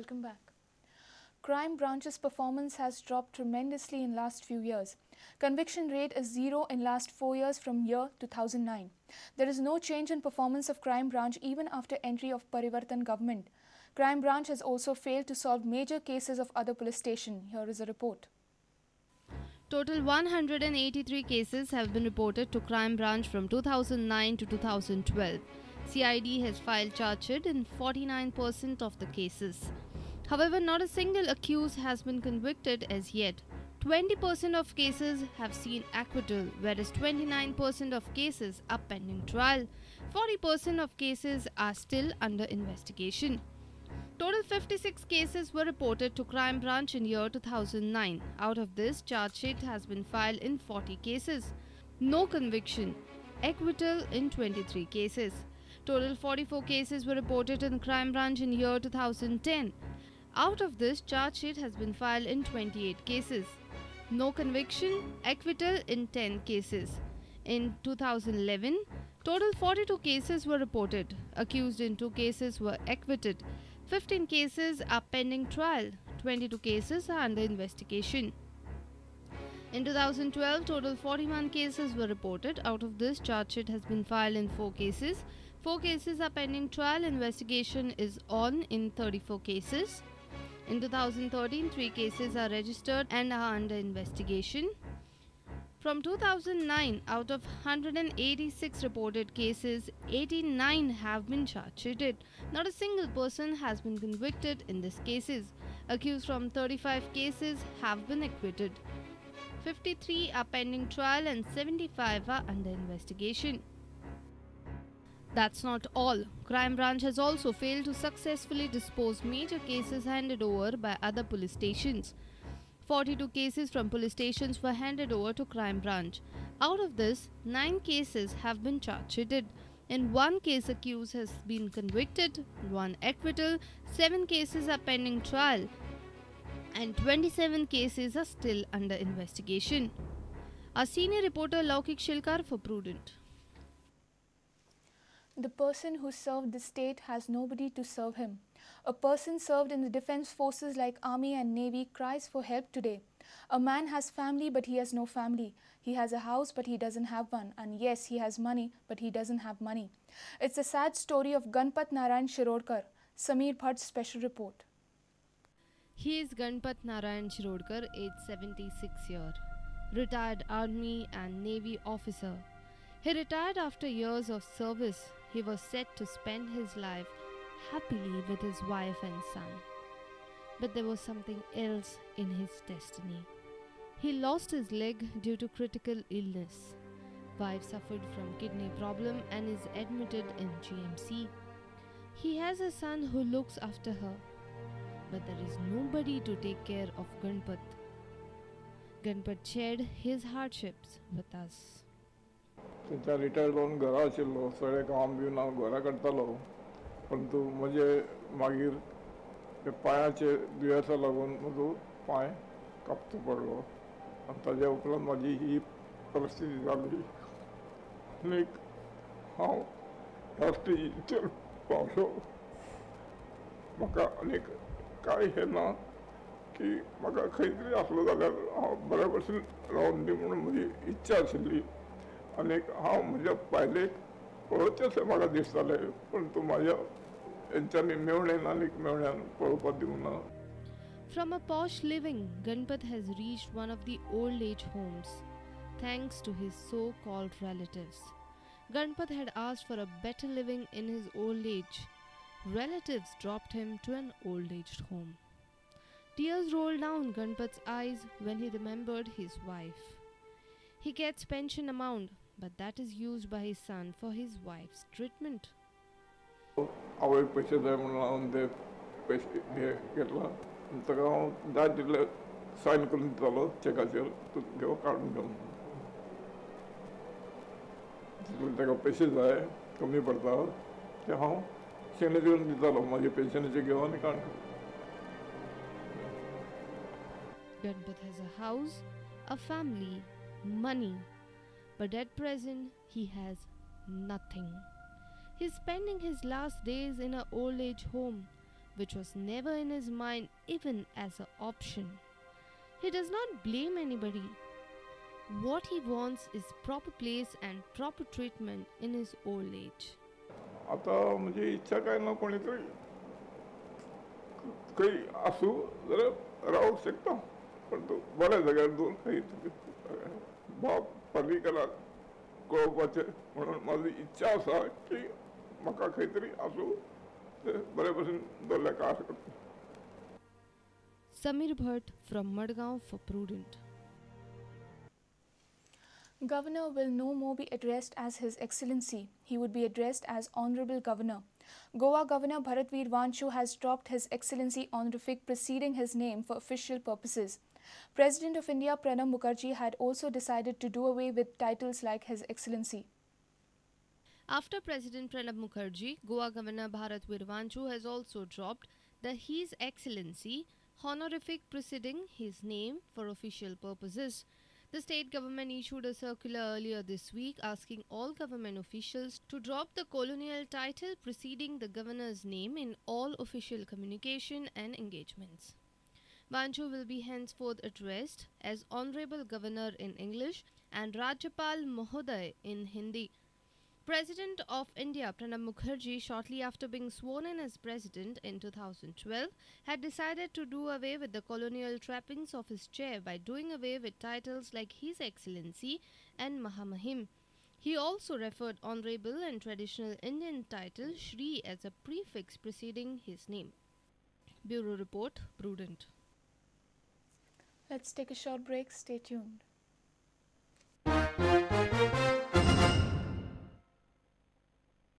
Welcome back. Crime branch's performance has dropped tremendously in last few years. Conviction rate is 0 in last 4 years from year 2009. There is no change in performance of crime branch even after entry of Parivartan government. Crime branch has also failed to solve major cases of other police station. Here is a report. Total 183 cases have been reported to crime branch from 2009 to 2012. CID has filed charge sheet in 49% of the cases. However, not a single accused has been convicted as yet. 20% of cases have seen acquittal, whereas 29% of cases are pending trial. 40% of cases are still under investigation. Total 56 cases were reported to crime branch in year 2009. Out of this, charge sheet has been filed in 40 cases. No conviction. Acquittal in 23 cases. Total 44 cases were reported in crime branch in year 2010. Out of this, charge sheet has been filed in 28 cases. No conviction, acquittal in 10 cases. In 2011, total 42 cases were reported. Accused in 2 cases were acquitted. 15 cases are pending trial. 22 cases are under investigation. In 2012, total 41 cases were reported. Out of this, charge sheet has been filed in 4 cases. 4 cases are pending trial. Investigation is on in 34 cases. In 2013, 3 cases are registered and are under investigation. From 2009, out of 186 reported cases, 89 have been charge-sheeted. Not a single person has been convicted in these cases. Accused from 35 cases have been acquitted. 53 are pending trial and 75 are under investigation. That's not all. Crime branch has also failed to successfully dispose major cases handed over by other police stations. 42 cases from police stations were handed over to crime branch. Out of this, 9 cases have been charge-sheeted. In 1 case, accused has been convicted, 1 acquittal, 7 cases are pending trial, and 27 cases are still under investigation. Our senior reporter Laukik Shilkar for Prudent. The person who served the state has nobody to serve him. A person served in the defense forces like army and navy cries for help today. A man has family but he has no family. He has a house but he doesn't have one. And yes, he has money but he doesn't have money. It's a sad story of Ganpat Narayan Shirodkar. Sameer Bhatt's special report. He is Ganpat Narayan Shirodkar, age 76 years, retired army and navy officer. He retired after years of service. He was set to spend his life happily with his wife and son. But there was something else in his destiny. He lost his leg due to critical illness. Wife suffered from kidney problem and is admitted in GMC. He has a son who looks after her. But there is nobody to take care of Ganpat. Ganpat shared his hardships with us. तेंच्या retire जावन घरा आशिल्लो, सगळें काम बीन हांव घरा करतालो, परंतु म्हजे मागीर ते पांयाचे दुयेंसा लागून म्हजो पांय कापचो पडलो आनी ताज्या उपरांत म्हाजी ही परिस्थिती जाली आनी हांव ह्या स्टेजीचेर पावलो. म्हाका आनीक कांय हें ना की म्हाका खंय तरी आसलो जाल्यार हांव बऱ्या भशेन रावन दी म्हणून म्हजी इच्छा आशिल्ली. आनीक हांव म्हज्या बायलेक पळोवचें अशें म्हाका दिसतालें, परंतु म्हाज्या हेंच्यांनी मेवणेन आनीक मेवण्यान पळोवपाक दिवंक ना. From a posh living, Ganpat has reached one of the old age homes, thanks to his so-called relatives. Ganpat had asked for a better living in his old age. Relatives dropped him to an old age home. Tears rolled down Ganpat's eyes when he remembered his wife. He gets pension amount, but that is used by his son for his wife's treatment. आवयक पयशे जाय म्हणून हांव ते पयशे हे घेतला आनी ताका हांव जाय तितले सायन करून दितालो चॅकाचेर, तूं घेव काडून घेवन तितले ताका पयशे जाय कमी पडटा ते हांव सिग्नेचर करून दितालो म्हाजे पेन्शनाचे घेवन आनी काडून. Ganpat has a house, a family, money, but at present he has nothing. He is spending his last days in an old age home. which was never in his mind even as an option. He does not blame anybody. What he wants is proper place and proper treatment in his old age. आतां म्हजी इच्छा काय ना, कोणी तरी खंय आसूं जाल्यार रावंक शकता, पण तूं बऱ्या जाग्यार दवर, खंय बाब पर्रीकराक कळोवपाचें म्हणून म्हाजी इच्छा आसा की म्हाका खंय तरी आसूं ते बरे भशेन दवरल्यार काय हरकत ना. Samir Bhatt from Madgaon for Prudent. Governor will no more be addressed as His Excellency. He would be addressed as Honorable Governor. Goa Governor Bharat Veer Wanchoo has dropped His Excellency honorific preceding his name for official purposes. President of India Pranab Mukherjee had also decided to do away with titles like His Excellency. After President Pranab Mukherjee, Goa Governor Bharat Veer Wanchoo has also dropped the His Excellency honorific preceding his name for official purposes. The state government issued a circular earlier this week asking all government officials to drop the colonial title preceding the governor's name in all official communication and engagements. Wanchoo will be henceforth addressed as Honorable Governor in English and Rajyapal Mahoday in Hindi. President of India Pranab Mukherjee, shortly after being sworn in as president in 2012, had decided to do away with the colonial trappings of his chair by doing away with titles like His Excellency and Mahamahim. He also referred honorable and traditional Indian title Shri as a prefix preceding his name. Bureau Report, Prudent. Let's take a short break. Stay tuned.